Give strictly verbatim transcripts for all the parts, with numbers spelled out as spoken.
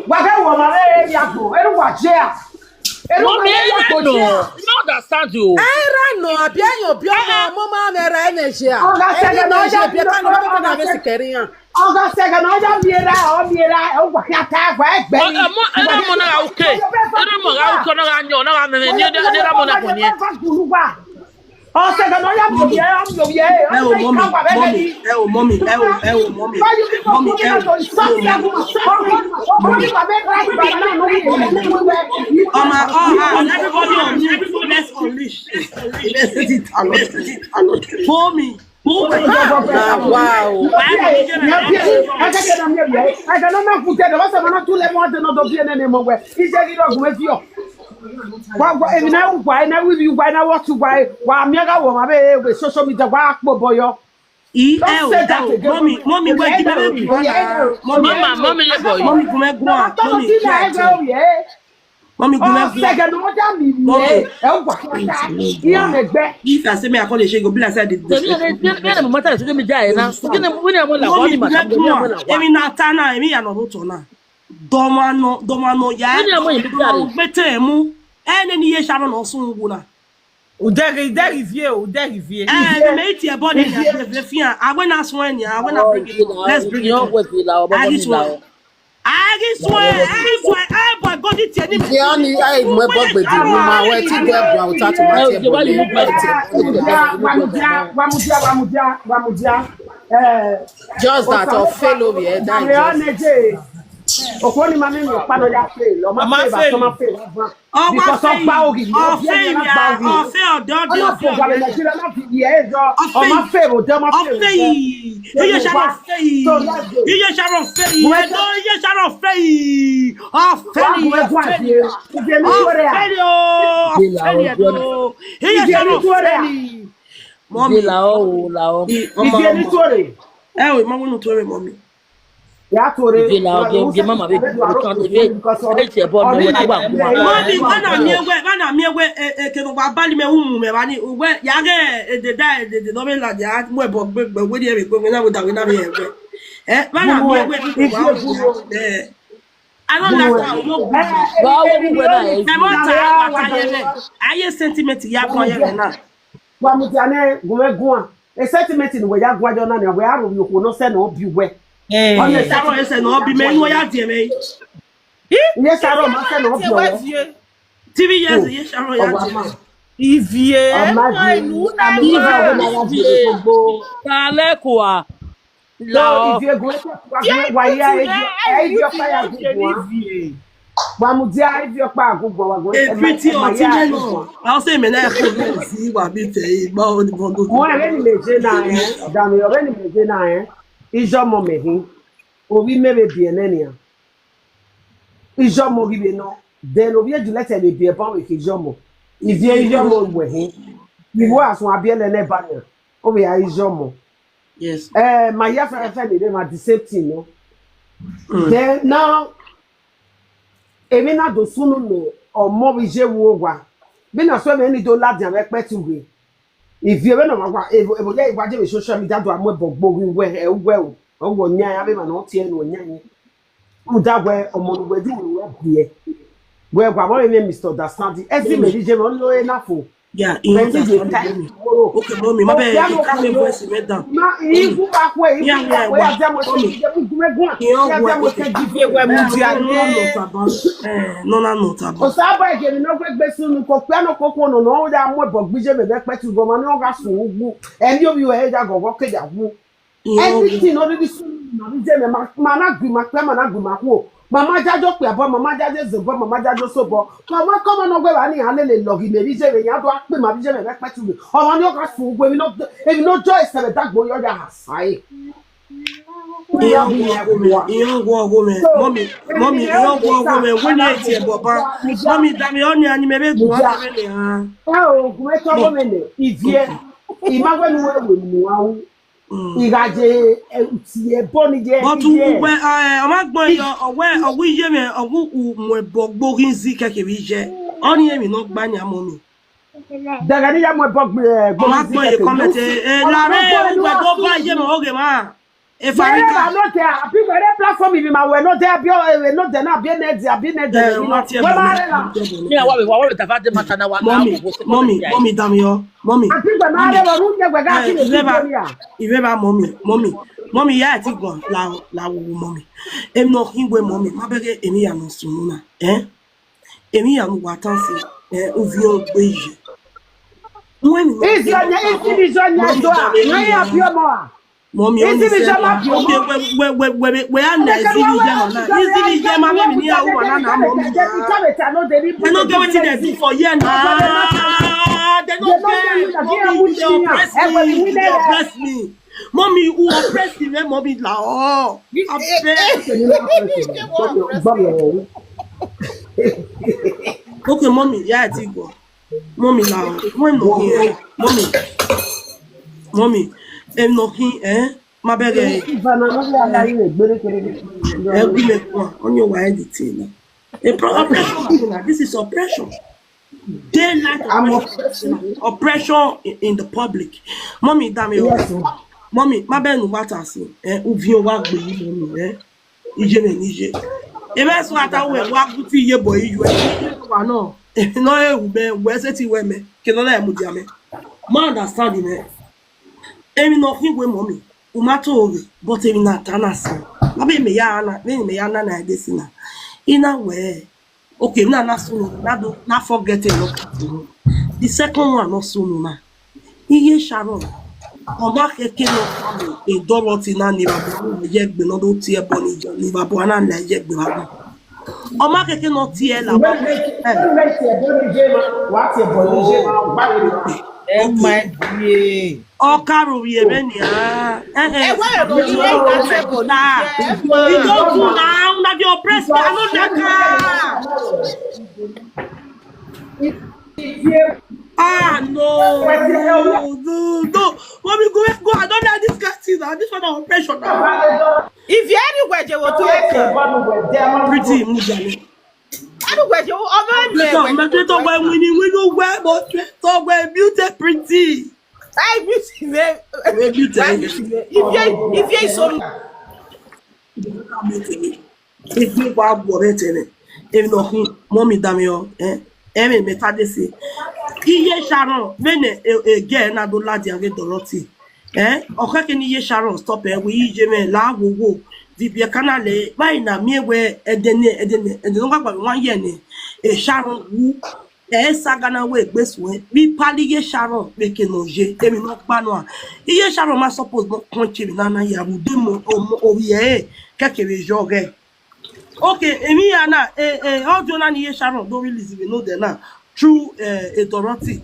Wage wo ma re ya go. Eru wa je a. Eru wa Mommy, re ya I go don't je know. a. I don't understand you. Era no, abia yo bi ọmọ, ọmọ ma era energy a. Ọga sege na ọja Abia ka no ka na be sikari ya. Ọga sege na ọja mi era, o mi era, o wa ya ta gwa egbe. Emo, era mo na okay. Era mo ga okay na ga nyo na ga me ni de era mo na ko ni. Ọsẹ kan náà yà mí òye, yà mí òye. Ẹ o mọ́mì, mọ́mì, ẹ o mọ́mì, ẹ o ẹ o mọ́mì, mọ́mì ẹ o ẹ o mọ́mì. Ọmọ ọha, everybody on mute, let's unleash. Mọ́mì, Wow. Wa wa ebi na ugwa, na wibi ugwa, na what ugwa, wa mi aga wo ma be we social media wa kpo boyo. I ẹ o ẹ o mọ́mì mọ́mì wẹ́ẹ́ jí bẹ́ẹ̀ o kì í wọ́n náà mọ́mì Mama, mommy, le boy. mọ́mì gúnmẹ́ gún à mọ́mì kí ẹ jẹ mọ́mì gúnmẹ́ gún à. Ọsẹ kan náà yà mí òye, ẹ wà kí ẹ yà mí gbẹ. If I say me I call the shake, go be like say the Tèmi ẹ̀ ní bí ẹ̀ ní mo máa tẹ̀lé sójú mi já ẹ̀ náà. Kí ni wọ́n ní àwọn làwọn ní mọ́mì màtá gúnmẹ́ mi ní gún à. àwọn làwọn. Èmi náà ta náà èmi yànnà ló tọ̀ náà. Dọ́mọ àná dọ́mọ àná yà Wọ́n ní àwọn ìlú jáde. Gbé tẹ̀ ẹ̀ mú. Ẹ ní ní iye ṣàrọ̀ náà sún wò náà. Uderi, uderi vie, uderi vie. Ẹ ẹ mẹ́tì ẹ̀ bọ́ ni ìyá fi hàn. Àwẹ̀ náà sún ẹ̀ ní àwẹ̀ náà bring it up. Let's bring it up. Ìyẹn wẹ̀ fi la ọmọ Àyè mi sún la ẹ̀. ọ. Àyè sún ẹ̀. Àyè sún ẹ̀. Ẹ bọ̀ gòdì tiẹ̀ ní. Ìdí á ní ẹ ìmọ̀ ẹ bọ́ gbèdì mi máa wẹ̀ tí ìgbẹ́ ẹ̀bùn àwùjá tó máa Ẹ ò tiẹ̀ jẹ́ bọ́ wáyé ní mú gbà. ẹ̀jẹ̀. Wamudia, wamudia, wamudia, wamudia. Eh, Just that of fail over here, that is just. Okoni mami mi okpano ya fail. Ọmọ Ọmọ fail, fail. Ọmọ fail. Ọmọ Because fail. of Baogi, Ọ fail ya. Ọ fail ọdọ ọdọ Ọmọ ọ fail fail, ọdọ. Nàìjíríà náà fi yẹ ẹ jọ. Ọ fail. Ọmọ fail, òde ọmọ Ọ fail. fail. Iye ṣàrọ̀ fail. Iye ṣàrọ̀ fail. Ẹ̀dọ́ iye ṣàrọ̀ fail. Ọ fail. Ọ fail. Ọ fail o. Ọ fail ẹ̀dọ́. Iye ṣàrọ̀ fail. Mọ́mí. Ìdí làwọn o làwọn. Ọmọ Ìdí ẹni ọmọ. tó rè. Ẹ ò mọ́mú nù tó rè mọ́mí. Yà á tó rè. Ìdí làwọn gé gé mama bẹ kúrò kan ebe ebe tí ẹ bọ ọdún wọn tí wà gbọ. Mọ́mí bánà mi ewé bánà mi ewé èké ló wà bá ní mi wù mí wá ní ewé yàgé èdè dá èdè dè lọ́mí là dé mú ẹ̀bọ̀ gbẹgbẹ wé ní ẹ̀rẹ̀ gbẹgbẹ náà wò dàwé náà mi ẹ̀gbẹ́. Ẹ bánà mi ewé bí kò wá wù mí. Alọ́ làkà ọmọ gbẹ. Wà á wọ wíwẹ náà ẹ. Ẹ mọ́ ta àtàyẹ rẹ̀. Ayé sentiment yà kọ́ yẹ rẹ̀ náà. Wamudia ne gume gua. E sentiment ni we ya gua jọ na ni we aru yo ko no se no bi we. Iye ṣàrọ̀ ẹsẹ̀ náà bí mẹ́rin wọ́n yá diẹ mẹ́rin. Iye ṣàrọ̀ ma se no bi we. Three years iye ṣàrọ̀ yá diẹ mẹ́rin. Ivie. Ọmọ Inu na Iye ma. ṣàrọ̀ ma ya di gbogbo. Kàlẹ́ kò wá. So if you go wa ya e e bi ọpa ya gbogbo. Wamudia e bi ọpa gbogbo wa go. Èfi tí ọtí mẹ́nu. Àwọn sèmi náà kò ní sí ìwà bíi tẹ̀ ìgbà òdìbò tó. Mo ere ni meje na eh. Dami ere ni meje na eh. Ijo mo mehin. Obi mebe bi enenia. Ijo mo gi be no. Then obi eju lete be bi e bon we ki ijo mo. Ivie ijo mo we hin. Iwo asun abi ele ne ba ni. Obi a ijo mo. Yes. Eh, my year friend friend dey ma the same thing no. Then now èmi náà do sunu no ọmọ bi je wo wa. Bí na so me ni do la dia we pe ti we. If you ever no wa evo evo ye wa je social media do amo bo gbo wi we e we o. O wo nya ya be ma no ti e no nya ni. U da we ọmọ no we ju we bi e. We gwa mo me misunderstanding. E si me di je mo lo e na fo. Yeah, in understanding. Okay, mommy, my bad. You can't make voice me down. Na ibu akwe ibu Yeah, yeah, akwe yeah. Ajamo se je bu gume gun. Yeah, Ajamo se yeah. give you we mu dia. No, no, no, no, no, no. Osaba ege ni no gbe sunu ko pe no ko ko no no da mo bo gbije me be pe ti go ma ni o ga sun ugwu. Eni obi we ja go go ke ja wu. Anything no di sunu na bi je me ma ma na gbi ma pe ma na gbi ma ku. Mama jajo pe abo mama jajo zo bo mama jajo so bo. Mama ko ma no gbe ba ni ale le lo gi me bi je me ya do a pe ma bi je me be pe ti ugwu. Omo ni o ga sun ugwu emi no emi no joy se be dagbo yo ya ha sai. Ìyẹn wọ ọgọ mi, ìyẹn wọ ọgọ mi, mọ́mí, mọ́mí, ìyẹn wọ ọgọ mi, wọ́n ní etí ẹ̀ bọ̀ bá, mọ́mí dàmí ọ́ ní àní mẹ́rẹ́ gùn wá bẹ̀rẹ̀ lè hàn. Ẹ o, ogun ẹ tọ́wọ́ mi nì, ìdí ẹ, ìmáwẹ́nu ẹ wò nù wá wú. Ìrajẹ ẹ ti ẹ bọ́ ni jẹ. Bọ́tú wẹ́ ọmọ gbọ́n yọ ọ̀wẹ́ ọ̀wú iye mi ọ̀wú ùmọ̀ ẹ̀bọ̀ gbórí ń zí kẹ̀kẹ́ rí jẹ, ọ́ ní èmi náà gbá ní àmọ́ mi. Dàgà ní yàmú ẹ̀bọ̀ gbé ẹ̀ Ọmọ gbọ́n yẹ kọ́mẹ̀tì ẹ̀ lára ẹ̀ ń gbẹ̀dọ̀ bá yé mi ó rè máa. If I Wherever no there, abi where platform if my we no there, abi we no there na abi ne there, abi ne there. Eh, what you Where want are me? Me, I want, I want to have the matter now. Mommy, mommy, mommy, damn you, mommy. Abi where are we? Where are Eh, we? Remember, remember, mommy, mommy, mommy, yeah, I think one, la, la, mommy. Em no hingwe, mommy. My beg, emi ya no sumuna, eh? Emi ya no watansi, eh? Uvion gbeji. When Is your name? Is your name? Do I? Where are you more? Mommy, Is only it say, Mister Matthew? okay, wait, wait, wait, wait, where are they? Is it Jama? Is it Jama? Maybe me, I want to know, mommy. They They no get wetin dem do for here now. They no get. Mommy, they oppress me. They oppress me. Mommy, who oppress me? Mommy, la oh. Abeg. Okay, mommy, yeah, I think go. Mommy, la, when no here, mommy, mommy, em no here, eh? My beg, eh? Eh, give me one. On your way, the thing. A pro- oppression, this is oppression. Daylight I'm oppression, oppression in, in the public. Mommy, damn you. Yes, sir. Mommy, my beg, no matter, see, eh? Uvion wa gbe, mommy, eh? Ije me nije. Ebe so ata we wa kuti ye boy you wa no. No e u be we se ti we me. Ke no na mu dia me. Ma understand me. Emi no hingwe, mommy. Umato ore, but emi na tana si. Ma be me ya na, me me ya na na de si na. Ina we. Okay, na na so na do na forget it. The second one no so no na. Iye Sharon. Ọmọ keke no family e Dorothy na ni baba ye gbe no do ti e bo ni jo ni baba na na ye gbe baba. Ọmọ keke no ti e la baba. What your body, Jema? What your body, Jema? Oh my dear. Ọkaro ye me ni ah. Eh eh. Eh, why you don't do that? Nah. You don't do now. Now you oppress me. I know that car. Ah no, no, no. Mommy, go go. I don't like this kind of thing. Now. This one of oppression. Now. If you anywhere, they will do it. Pretty, Mujani. Anywhere, they will. Beto, me beto gbe wini winu gbe, but beto gbe beauty pretty. I beauty me. We beauty. If you if you so If you wa bore tene, if no him, mommy damn you, eh? Emi me ta de si. Iye Sharon, me ne e e ge na do la di ave Dorothy. Eh? Okeke ni Iye Sharon stop e we ije me la wo wo. Di bi kana le, why na me we edene edene edene no gba one year ni. E Sharon wu. E saga na we gbe su e. Mi pali Iye Sharon pe ke no je. Emi no pa no a. Iye Sharon ma suppose no punch mi na na ya ru de mo o mo o ye. Keke we jo ge. Okay, emi ya na eh eh audio na ni Iye Sharon do release we no de na. True eh, eh Dorothy.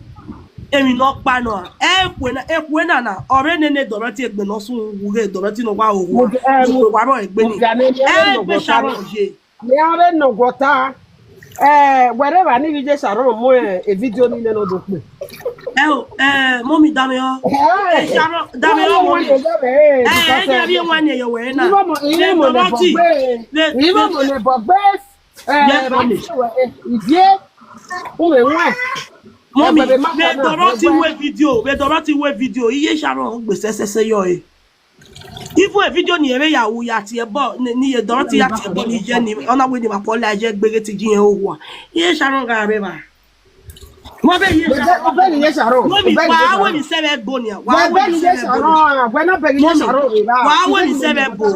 Emi no pa no a. E kwe na e kwe na na. Ore ne ne Dorothy egbe no sun wu ge Dorothy no wa o. Wa ro egbe ni. E gbe Sharon je. Me are no gota. Eh, wherever ni Iye Sharon mo eh, a video ni ne no do pe. Eh, oh, eh, mommy, damn you. Eh, Sharon, damn you, mommy. Eh, eh, eh, eh, one year you were na. Even mo, even mo ne bogbe. Even mo ne bogbe. Eh, Yes, mommy. Idie. Uwe wa. Mommy, Eh, but the matter me now, Dorothy but- we video, me Dorothy we video. Iye Sharon gbe se se se yo e. Even a video ni ere ya wu ya ti e bo ni ni ye Dorothy ya ti e bo ni je ni ona we ni ma ko la je gbere ti ji e o wa. Iye Sharon ga re ba. Mo be Iye Sharon. Obeni Iye Sharon. Mommy, Obeni wa Iye we Sharon. ni se be gbo ni. Wa Why we ni Obeni se Iye be gbo ni. Sharon? Why not Obeni Iye Mommy, Sharon? wa we ni se be gbo.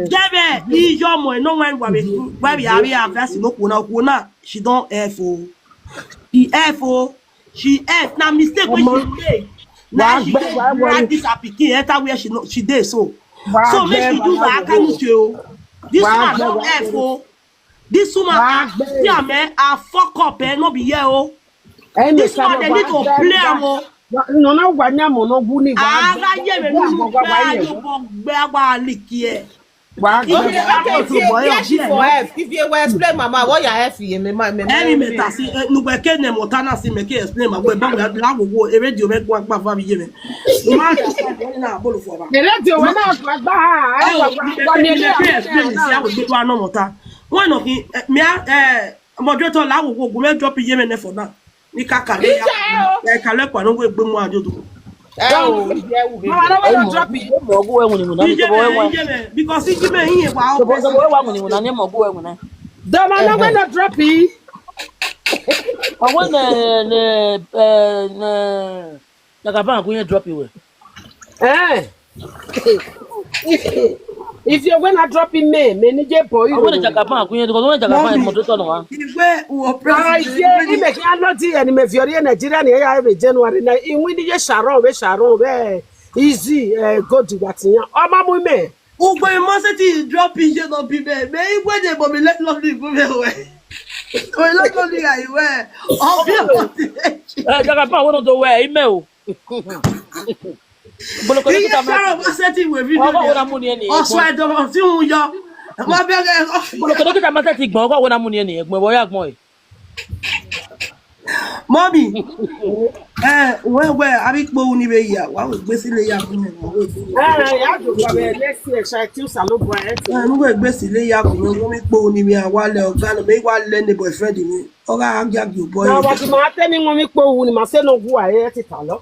Debe ijo mo no when wa be wa be abi a verse no ko na ko na. She don F o. He F o. She F na mistake wey she make. Na she take drag this her pikin enter where she no she dey so. So make she use her aka nuche o. This woman no F o. This woman ah see am eh, her fuck up eh, no be here o. This woman dey need to play am o. No, no, wanya mo no guni. Ara ye me nínú pé ayo bo gbe agba liki e. Wa Okay, okay, if you yeah, she for F. If you were explain, mama, what your F you me, my me. Emi me ta si nugbe ke ne mo ta na si me ke explain ma gbe ba we la wo wo e radio me gba gba fa bi ye me. Mo ma ta sa ni na bolo fo ba. The radio we na gba gba. Ayo, ni me ke explain si awo gbe wa no mo ta. One of the me eh moderator la wo wo go me drop ye me ne for now. Ni ka ka le ya. E ka le kwa no we gbe mo ajo do. Don't, mama, no, no, drop it. Mo go we wuni wuna ni ko we wa. Because ijime yin wa o. Ko we wa wuni wuna ni mo go we wuna. Dama, no, no, drop it. Owo ne ne eh ne Jagaban kunye drop iwe. Eh. If you gonna drop in me, me ni je boy. Owo ne Jagaban kunye, because owo ne Jagaban mo to no wa. Igwe wo president. Ye ni me ki ano di eni me fiori Nigeria ni ya be January na inwi ni ye Sharon we Sharon we easy eh go di watiyan. Omo mu me. Ugbo imo se ti drop in je no bi me. Me igwe de bo mi let love ni go me we. We let love ni ga iwe. Obi o ti. Eh, Jagaban wo no do we ime o. Boloko iye dokita ma sara wa se ti we video. Owo na mu ni eni. Oso edo ti un yo. Mo be ge ofi. Boloko dokita ma se ti gbon, owo na mu ni eni. Gbon bo ya gbon e. Mommy. Eh, we we abi po ni we ya. Wa we gbe sile ya fun mi. Wa we. Eh, ya do wa be next year sha ti Salobo e. Eh, mo we gbe sile ya fun mi. Mo mi po ni we wa le oga no. Me wa le ni boyfriend mi. Oga agi agi boy. Na wa ti ma te ni mo mi po wu ni ma se no gu aye ti ta lo.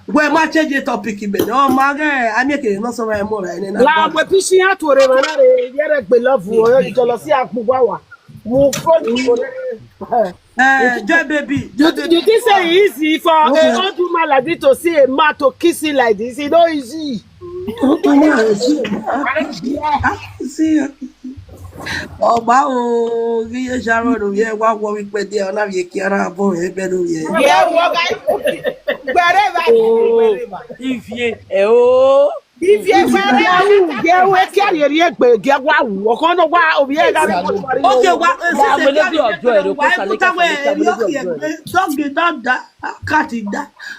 We ma change the topic be. No ma ge, ami ke no so we mo ra ni na. La we pishi ya to re ma na re, ye re gbe love o, yo jolo si agbo wa wa. Mo ko ni ko re. Eh, Joy baby. You, you think say e easy for a old woman like this to see a man to kiss him like this? E no easy. Ọgbà o, kí yé ṣàrọ̀ ló yẹ wá wọ wípé díẹ̀ ọ̀nà yẹ kí ara bọ̀ ẹ bẹ́ẹ̀ ló yẹ. Yẹ wọ ga gbẹrẹ bá gbẹrẹ bá. Ivie ẹ o. Ivie gbẹrẹ bá. Yẹ wọ kí a yẹ rí ẹgbẹ gẹ wá wù ọkọ náà wá òbí ẹ dá. Oke wa ẹ sẹsẹ kí a yẹ rí ẹgbẹ wá ẹ kúta wẹ ẹ rí ọkẹ ẹgbẹ dọgì dọgà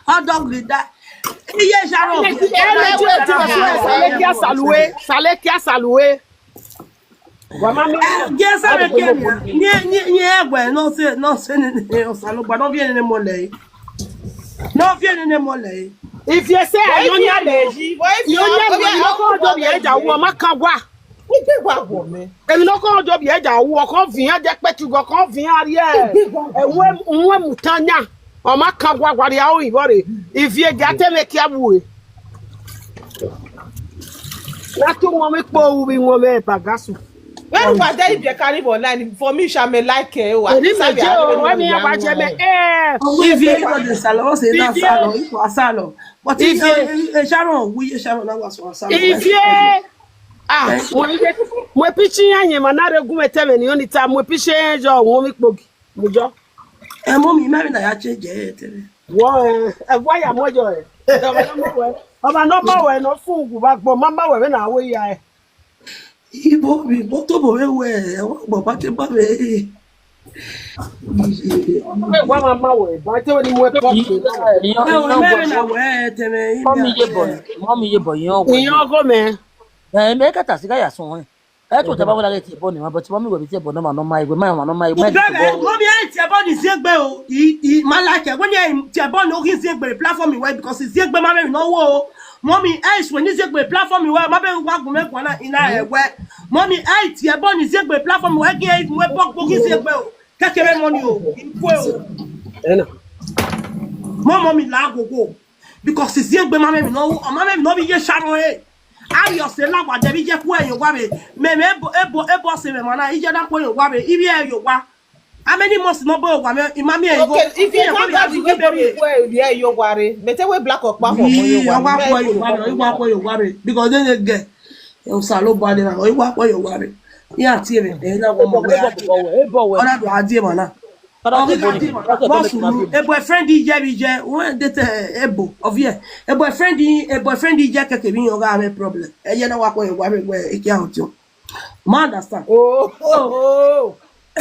ọdọgì dá. Iye ṣàrọ̀. Salekia salue, Salekia salue. Gesa re ke ni ni ni egbe no se no se ni ni o sa lo gba no vie ni mo le. No vie ni ni mo le. If you say I don't hear me, you hear me, no ko do bi eja wo ma kan wa. Igbe wa wo me. Èmi no ko do bi eja wo ko fi an je pe tu go ko fi an ri e. E wo nwe mutanya. Ọmọ kan gwa gwa ri awo ibo re. If you get me ki abu e. Na to mo mi po wu bi won me bagasu. When we dey if you carry online for me sha me like e wa. Èmi me je o, when me ya ba je me eh. If you go the salon, say na salon, if you salon. But if you Sharon, we Sharon na was salon. If you ah, mo pichi yan yen ma na re gun e tebe ni oni ta mo pichi yan jo won mi pogi. Mo jo. Eh, mommy, me na ya change e tebe. Wo eh, e wa ya mo jo e. Ọmọ náà mọ̀ wẹ̀, ọmọ náà mọ̀ wẹ̀ náà fún ògùn bá gbọ́, má má wẹ̀ mí náà wé ya ẹ̀. Ibo mi, mo tó bọ̀ wẹ́wẹ́, ẹ wọ́n gbọ̀ bá ti bá mi. Wọ́n máa má wẹ̀, bá tẹ́wọ́ ni mo ẹ pọ́ pé. Ẹ wọ́n mẹ́rin náà wẹ̀ ẹ tẹ̀lé. Mọ́mí yé bọ̀, mọ́mí yé bọ̀ yín ọ̀gbọ̀n. Ìyẹn ọgọ́ mi. Ẹ mẹ́kẹ́ta sí káyà sùn wọn. E to taba wala ti ebo ni ma, but mami we bi ti ebo no ma no ma igwe ma ma no ma igwe. Mommy, I ti ebo ni ziegbe o. I i malake when I ti ebo no ki ziegbe platform we because ziegbe ma me no wo. Mommy, I swear ni ziegbe platform we ma be wa gun me gwana ina ewe. Mommy, I ti ebo ni ziegbe platform we ki we pok pok ziegbe o. Kekere money o. Ikwe o. Ena. Mo mommy la gogo. Because ziegbe ma me no, ma me no bi ye sharo e. Ayo se la wa de bi je ku e yo wa be. Me me ebo ebo ebo se me mana ije da ku e yo wa be. Ibi e yo wa. How many months no bo wa me imami e go. Okay, if you can't have the way for me where you are, you worry. Me te we black up pa mo yo wa. Wa ku e yo wa be, wa ku e yo wa be. Because then again, you salo ba de na, wa ku e yo wa be. Ya ti e me, e na wo mo we. Ebo we. Ona do adie mana. Ebo boyfriend di je bi je won de te ebo of here. E boyfriend di e boyfriend di je keke bi yan ga me problem. E je na wa ko wa me we e ki out yo. Ma understand. Oh. Oh.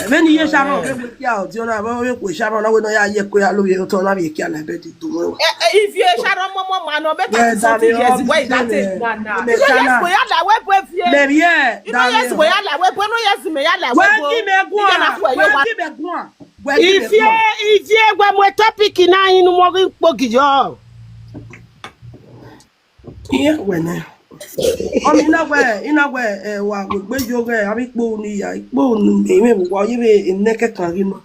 When you share on we ki out yo na we ko share on we no ya ye ko ya lo ye to na we ki ala be di do we. If you share on mo mo ma no better thirty years why that thing na na. Yes we ya la we boy fie. Me yeah. You know yes we ya la we boy no yes me ya la we boy. Wa ki me gwa. Wa ki me gwa. Ifie ifie gwa mo topic na inu mo ri pogi yo. Iye wene. Omi na we, ina we e wa we gbe yo ge abi po ni ya, po ni me me wa ye be neke kan ri no.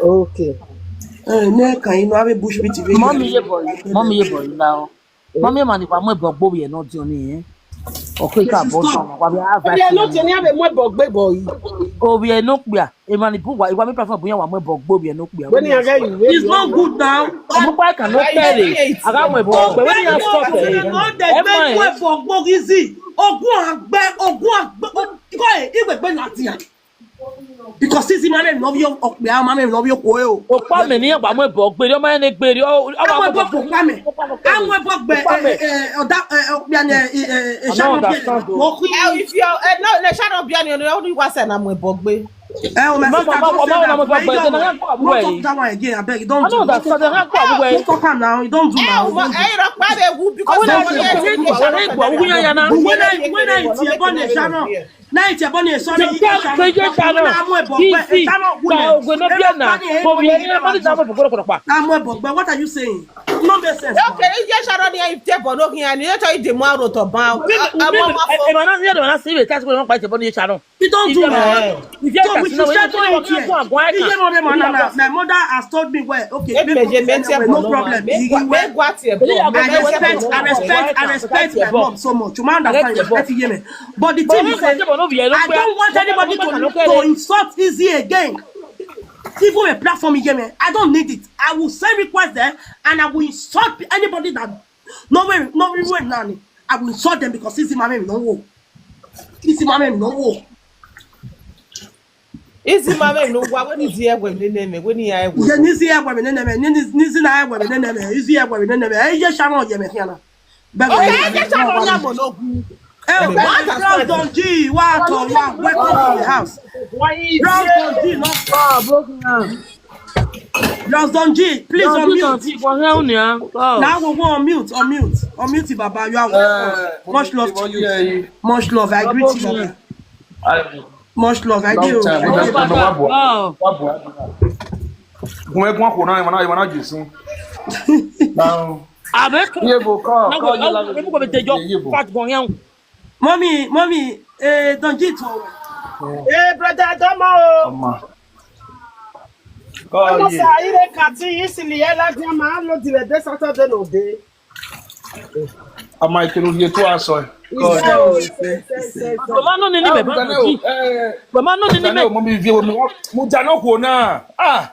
Okay. Eh, ne kan inu ave bush meat ve. Mommy ye boy, mommy ye boy now. Mommy man, if I'm a bug, Bobby, not doing it. Okay, ka boss, wa bi a Obi eno teni ave mo bog be boy. Obi eno kpia. E man, ibu wa, iwa mi platform buya wa mo bug, Bobby, eno kpia. When you get you, It's not good now. Mo pa kan no tell it. Aga mo bug, but when you stop it. No dey make mo bog bog easy. Ogun agbe, ogun agbe. Ko e igbe gbe lati ya. Because this man love you, okpe man love you ko e o. O pa me ni wa mo bug, but o ma ne gbe ri o. Àwọn ẹ̀bọ̀ kò pa mẹ́. Àwọn ẹ̀bọ̀ gbẹ ọ̀dà ọ̀gbìn ẹ̀ ṣàkóso. Mo kú. If you are no, no, Sharon Biani, you only was an amwe bogbe. Ẹ o, my Mama, sister, mama, don't say mama, that. Mama, Don't Mama, talk that one again, abeg. Don't I do know that. that. So they can't come away. Don't talk am now. You don't do Ẹ now. o mọ ẹ rọ pa bẹ wu because When I ọmọ yẹn when I when I When I when I it's your born a Sharon. Now it's your born a sorry. They can't say you Sharon. Easy. Ka ogwe no be na. Mo be here, but it's not for go to pa. I'm a bug, but what are you saying? No make sense. Okay, ẹ jẹ́ Sharon ni ẹ tẹ bọ̀ lókun yẹn ni ẹ tọ́ ìdè mọ́ àrò tọ̀ bá ọ. Maybe maybe e ma na here na see we test we no pa Sharon. You don't do now. If you So we can should see settle we it here. can go and go. You hear what my mother, my mother has told me well. Okay, Ẹ maybe mẹ̀jẹ̀ it's mẹ́tì anyway, ẹ̀bọ̀ no ló wà. Problem. Mẹ́gbà tí I ẹ̀bọ̀. respect, I respect, I respect my mom so much. You understand? You respect Yeme. But the thing is, eh, I don't want anybody to, to insult Easy again. Even a platform in Yeme, I don't need it. I will send request there and I will insult anybody that no way, no way, nanny. I will insult them because Easy Mame no wo. Easy Mame no wo. Isi ma me no wa when is here when ne me when ya we. Ye ni si ya we ne ne me, ni ni si na ya we ne ne me, isi ya we ne ne me. Eh, ye Sharon ye me kiana. Beg Okay, ẹ jẹ́ Sharon ya mo no gu. Eh, Bros Don G, wa to wa, welcome to the house. Bros Don G, no. Bros Don G, please unmute. Now we go unmute, unmute, unmute, Baba. You are welcome. Much love to you. Much love. I greet you, Baba. Much love. I do. Kuma kuma kuna mana mana jisu. Now, Abe. ye bo ko ko ye la. Ebe ko be tejo. Fat go yan. Mommy, mommy, eh, Don G to. Eh, brother Adama o. Ọmọ. Ọmọ Ko ye. sa ire kati isili ya la dia ma lo dire de Saturday no de. Ọmọ ikelu ye to aso. Mama no ni ni be ba. Mama no ni ni Daniel, be. mo mi vie mo mo jano ko na. Ah.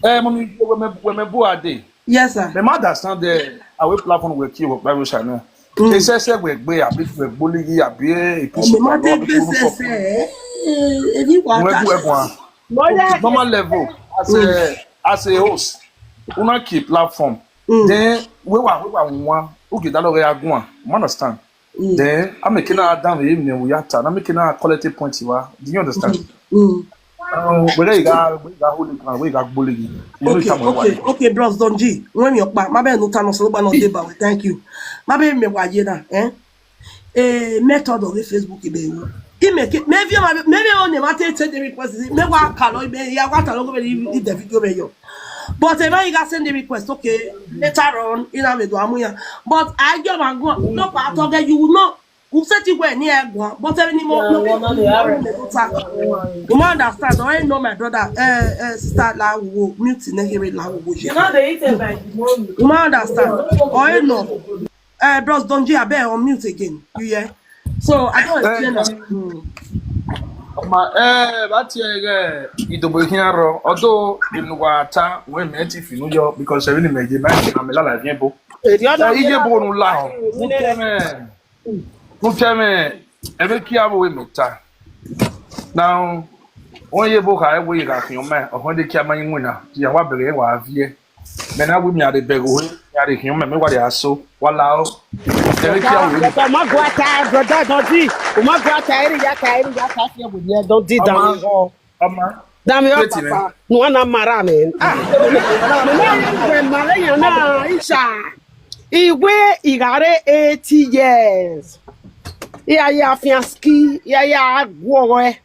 Eh, mo mi vie we me we me bu ade. Yes, sir. Me ma understand the away platform we ki wo Bible channel. E se se we gbe abi we gboli yi abi e Ọmọ ma te gbèsè sẹ. Eh, ebi wa We ta. bu e gwa. Mo ya Normal level as a as a host. Una keep platform. Then we wa we wa one. Okay, that we are going. You understand? Then I make na down we me we ata. Na make na quality point you are. Do you understand? Mm. Um, we ga we ga holy ground, we ga gboli yi. You know Okay, come okay, on. Okay, Bros Don G. When you pa, ma be no ta no so ba no dey ba. Thank you. Ma be me wa ye na, eh? Eh, method of the Facebook be you. He make it. Maybe maybe on the matter take the request. Me wa ka lo be ya wa ta lo go be the video be yo. But if I got send the request, okay, later on in a video amuya. But I get one go no pa to get you know. Who said you were near one? But any more no. You ma understand? Or I know my brother, uh, uh, sister la wo mute in here la wo. You know they eat it by the morning. You ma understand? Or I know. Uh, Bros Don G, I bear on mute again. You hear? So I don't explain that. Hmm. Ma eh ba ti e ge idobo hin aro. Although in wa ta we me ti finu yo because e ni me je ma na me la la yen bo. Eri ọdọ Eh, iye bo nu la o. Mo tẹ mẹ. Mo tẹ mẹ. Ebe ki abo we me ta. Now, on ye bo ka e we ga fi o me. O de ki ama yin na. Ya wa bere wa vie. Me na we mi ade bere we. Ya de ki o me me wa de aso. Wa la o. Ebe ki abo we. Ọmọ gwa ta brother Don G. Ọmọ gwa ta eri ya ta eri ya ta fi we ni Don G down. Ama. Dami o Wetin, papa. No na mara me. Ah. Me mara ya na isha. Iwe igare eighty years. Iya ya fianski, iya ya gwowe.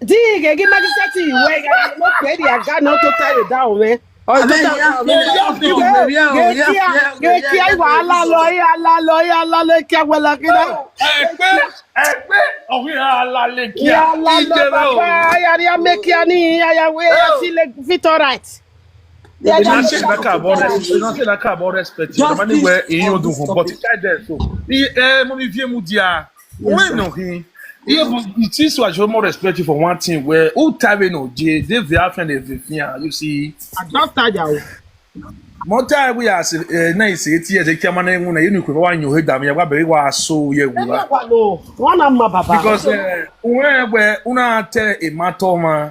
Di ge gi magistrate iwe ga no pe di aga no to tie down me. O to tie down me. Ge kia iwa ala lo ya ala lo ya ala lo kia wala kida. Ẹgbẹ́ ẹgbẹ́ ọ̀hún alálẹ̀ kí Ya a ala lo baba ya ri amekia ni ya ya we ya si le fit all right. They are just shouting. Nothing like about respect. Nothing like about respect. Just this, this, this. But guy there so. He, eh, money view media. When no he. Yeah, but it is what you more respect you for one thing where who time no J they have and everything. You see. I just tell you. Mo time we are say eh na ise ti e se ki amana enwu na inu ko wa nyo he da mi ya gba be wa so ye wu wa. Wa no. Wa na ma baba. Because eh we we una te e ma to ma.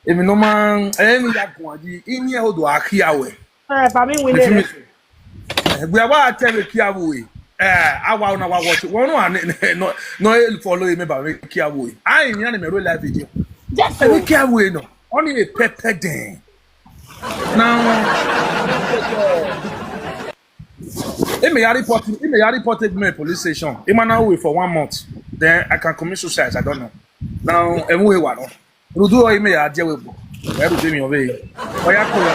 Emi no ma eh ni ya gun adi. Ini e hodo akia we. Eh, ba mi win it. Egbe awa tell me kia we. Eh, awa una wa watch. One no no no follow me ba me kia we. I ni ani me roll live video. Yes, me kia we no. Only a pepper den. Now, he may report, he may report me police station. He man away for one month. Then I can commit suicide. I don't know. Now, and we were. Rudu o ime ya je webo. Eru je mi ove. Oya ko ya.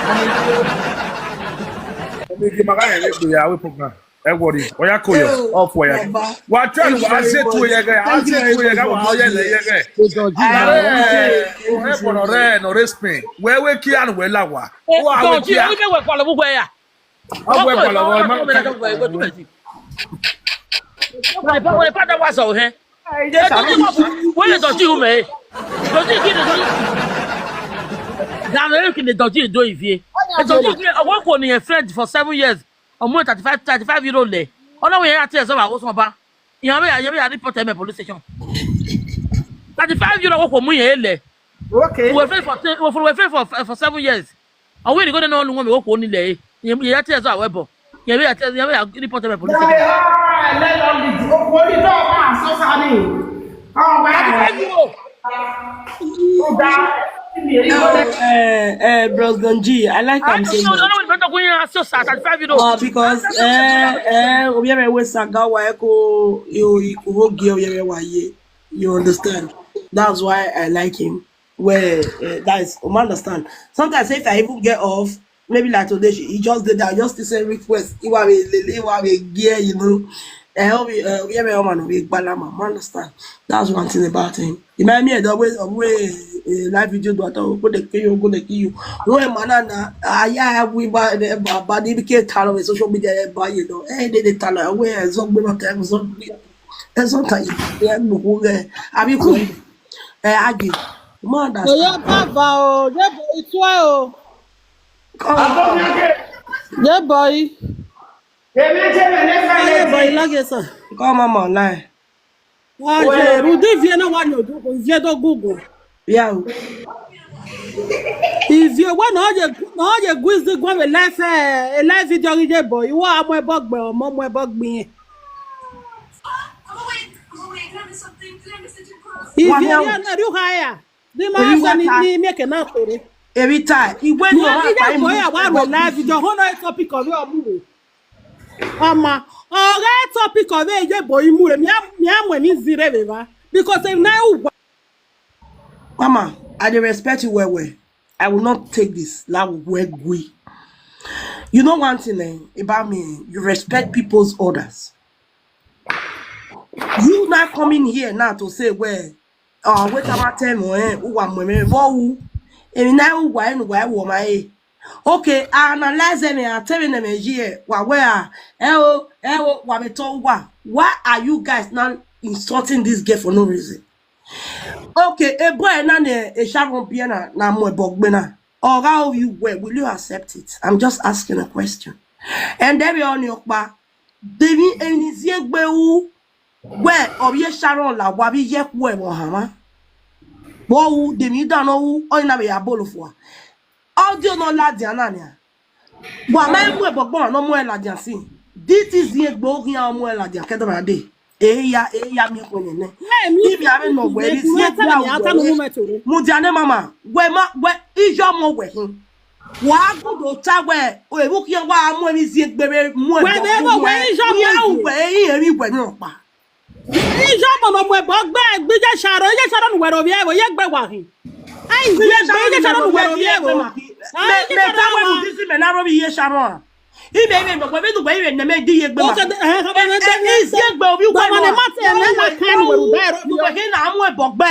Omi ki maga ya le ya we program. E worry. Oya ko ya. Off ya. Wa try wa se tu ya ga. A se tu ya ga wa ya le ya ga. O he bono re no respect. We we ki an we la wa. Wa we ki an. Ọgbẹ pọlọwọ ẹ má kọ ẹ. Wọ́n lè dọ̀tí ìhùmẹ̀ ẹ̀. Dọ̀tí kí ni dọ̀tí? Dàmé kí ni dọ̀tí ìdó ìfìyè? Dọ̀tí kí ni ọwọ́ kò ní ẹ̀ friend for seven years. Ọmọ thirty five thirty five euro lẹ̀. Ọlọ́run yẹn àti ẹ̀sọ́ àwọn sọ̀ba. Ìyàwó yà yẹ́wò yà report ẹ̀ mẹ́ police station. Thirty five euro wọ́n kò mú yẹn lẹ̀. Okay. Wọ́n fẹ́ for ten- wọ́n fẹ́ for for seven years. Ọwọ́ ìdíkọ́ náà ló ń wọ́n mi wọ́n kò ní lẹ̀. Yẹn yà tí ẹ̀sọ́ àwọn ẹ̀bọ̀. Yẹn yà tí ẹ̀sọ́ yẹn yà report ẹ̀ mẹ́ police station. Thirty five euro. Oh, uh, uh, Bros Don G, I like am so much. Ọlọ́run ìfẹ́ tó kún yín aṣọ sá thirty five euro. Uh, because eh eh obiere we saga wa eko yo ikuhogi obiere wa ye. You understand? That's why I like him. Well, uh, that is, I understand. Sometimes if I even get off, maybe like today, she, he just did that, just to say request. He was a lele, he was a gear, you know. I help you, uh, yeah, my woman, we balama, I understand. That's one thing about him. He might me the way of way uh, live video do at all. Go the kill you, go the kill you. No man na aya we ba the ba ba the ke talo social media ba you know. Eh, they they talo we so gbe na time so. Eh, sometimes yeah, no go there. Abi ko eh agi. Mo understand. Oya baba o, ye boy twa o. Come on. Ye boy. Ye boy lage sa. Come on, man, lie. Wa je rudi vie na wa nyodo ko vie do gugu. Yeah. Ivie wa na ye na ye gwizi gwa we life eh life video ye boy. Wa mo e bogbe o mo mo e bogbe. Ivie ya na ru haya. Di ma sa ni ni mi ke na tore. Every time. Igwe no wa pa imu. Wa ru live video. Ho no topic of your mu. Ama. Oga topic of e je boy mu re. Mi a mi a mo mi zire be ba. Because if na u Mama, I dey respect you well well. I will not take this. La we gui. You know one thing eh, about me, you respect people's orders. You not coming here now to say, well, uh, wait about time eh, who am me, who? And now who why and why woman eh? Okay, I analyze them and tell them eh, wa where eh, oh, eh, oh, wa be told wa. Why are you guys now insulting this girl for no reason? Okay, a boy na ne a sharon piana na mo bogbe na. Or how you were, will you accept it? I'm just asking a question. And then we on your pa. Demi enizie gbe u we or ye sharon la wa bi ye ku e mo hama. Wo u demi da no u o na be ya bolo fo. Audio no la di anania. Wa ma mu e bogbo no mu e la di asin. This is ye gbo hin o mu e la di akedo na de. Eya eya mi ko ne ne. Ibi ame no we ri si e gba o. Mu di ane mama. We ma we ijo mo we hin. Wa gudo ta we o e bu ki wa mu e mi si e gbe be mu e. We be go we ijo mo we e e mi we no pa. Ijo mo no mu e bogbe gbi je sharo je sharo nu we ro bi e wo ye gbe wa hin. Ai je sharo je sharo nu we ro bi e wo. Me me ta we mu disi me na ro bi ye sharo. Ibe ibe gbogbo ibe dugbo ibe neme di ye gbe ma. Izi egbe obi ugbo ma. Ugbo he na amu ebogbe.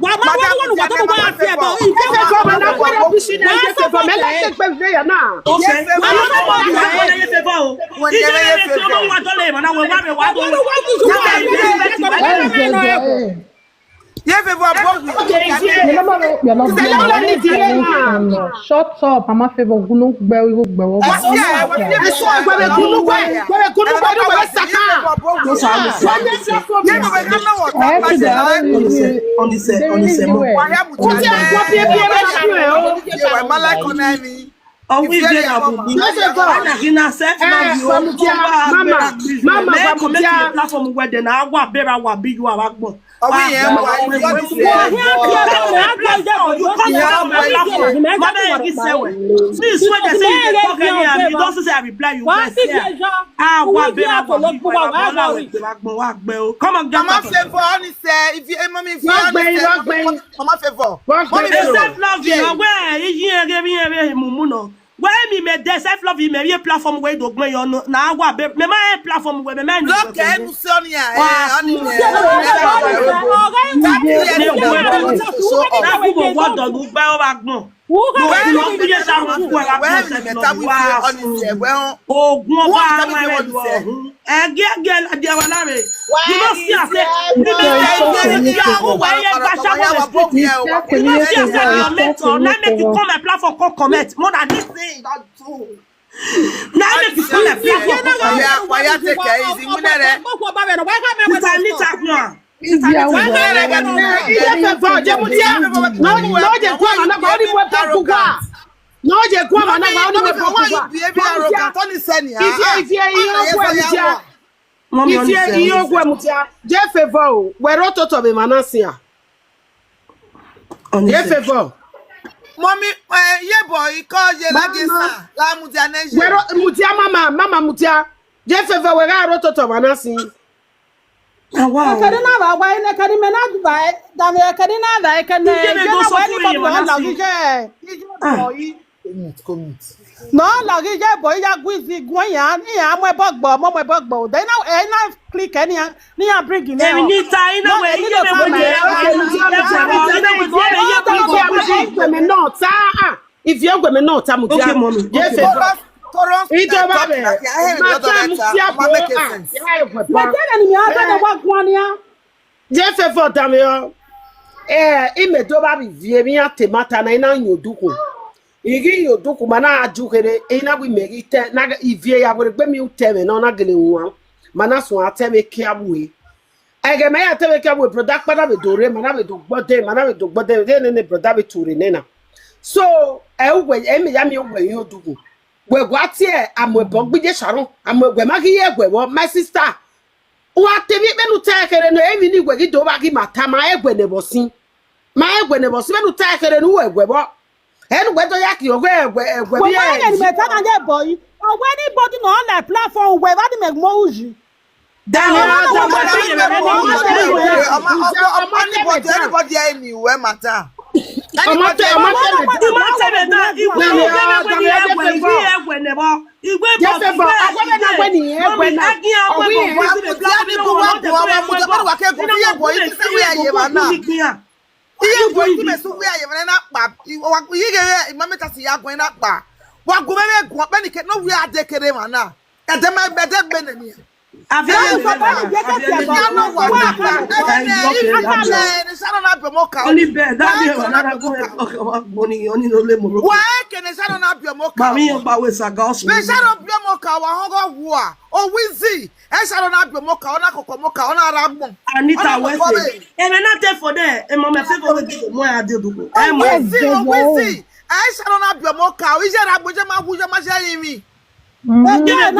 Wa ma wa wonu wa to wa se bo. Ese ko ma na ko na bishi na ese ko me la se pe ve ya na. Okay. Wa ma ko na ye se bo. Ije ye se bo wa to le ma na wa wa me wa to. Ye fe vo abo wi. Shut up, Mama Favor. Gunu gbe wi gbe wo. Eso gbe be gunu gbe. Gbe be gunu gbe do gbe saka. On the same, on the same. Wa ya mu. Wa ya mu. Ọwọ́ ìgbé náà bù mí. Ana kí n accept love you. Mama, mama, mama, mama, platform where they now wa bera wa big wa wa gbon. Ọwọ́ yẹn wà ní ọdún sí ẹ̀. You come to my platform. Mama, you say well. Since when they say you dey talk anyhow, you don't say I reply you. Ah, wa bera wa big wa wa gbon wa gbon wa gbon wa gbon. Come on, Mama Favor, honestly, if you, eh, mommy, if you honestly, Mama Favor. Mommy Favor. Self love you. Where you hear me, hear me, mumu no. Where me, me dey self love you, me ye platform where do me you know. Na wa be me my platform where me my. Block ẹ, Musonia. Wa ni. Na ku mo wa do lu gba o ba gbon. Wo ka wo ka wo ka. Ogun ọba àwọn ẹlẹ́dùn ọ̀hún. Ẹgẹ́ ẹgẹ́ ẹlẹ́dùn ọ̀hún. You no see am say, you no see am say, you are who were here, Bashawo on the street. You no see am say, you are mentor. Now make you come my platform, come comment. More than this thing, don't do. Now make you come my platform, come comment. Why you take it easy? Why can't I Mister Nita, no. Ije fe vo, je mu dia. No, no, je kwa mana kwa ni mo pe ku kwa. No, je kwa mana kwa ni mo pe ku kwa. If you, if you, you go mu dia. If you, you go mu dia. Je fe vo, we ro to to be mana sia. Je fe vo. Mommy, eh, ye boy, call ye like this. La mu dia ne je. We ro mu dia mama, mama mu dia. Je fe vo, we ro to to mana sia. Wow. Ekadi na ba wa ine kadi me na ba da me ekadi na ba ekene. Ije na wa ni mo lo gije. Ije boy. Commit, commit. No lo gije boy ya gwizi gwan ya ni ya mo bogbo mo mo bogbo. Then now eh na click any ya ni ya bring ni. Emi ni ta ina we ni be mo me. Ina we mo me ye ko ko. Me no ta. If you go me no ta mu dia. Okay, mommy. Yes, okay. Ito ba be. Ma ta mu dia bo. Ma ta ni mi ata na wa gwan ya. Je fe vo da me o. Eh, ime do ba bi vie mi ate mata na ina nyoduku. Igi nyoduku mana aju kere ina wi megi te na ivie ya were gbe mi ute me no na gele nwa. Mana so ate me kia bue. Ege me ya te me kia bue, brother, kpada be do re, mana be do gbode, mana be do gbode, de ne ne brother be ture ne na. So, e ugwe, e me ya mi ugwe yo dugu. We gwa tie amwe bo gbije Sharon, amwe gwe ma ki ye gwe wo, my sister. Wa te mi pe nu te kere no, e mi ni gwe gi do ba gi mata ma e gwe ne bo sin. Ma e gwe ne bo sin, pe nu te kere nu e gwe bo. E nu gwe do ya ki o gwe, e gwe, e gwe. We wa ni me ta na je boy. O we ni body no on the platform, we ba di me mo uji. Daniel, anybody anywhere matter. Igwe Only bed, that day, another go, okay, okay, okay, money, only no le moro. Wa kene Sharon na biomoka. Mami, your power is a gospel. Me Sharon biomoka, wa hongo hua. O wizi. E Sharon na biomoka, ona kokomoka, ona ragbon. Anita Wese. E me na te for there. E mo me fe ko we mo ya de duko. E mo. Wizi, o wizi. E Sharon na biomoka. O ije ragbon je ma hu je ma je yin mi. Madam,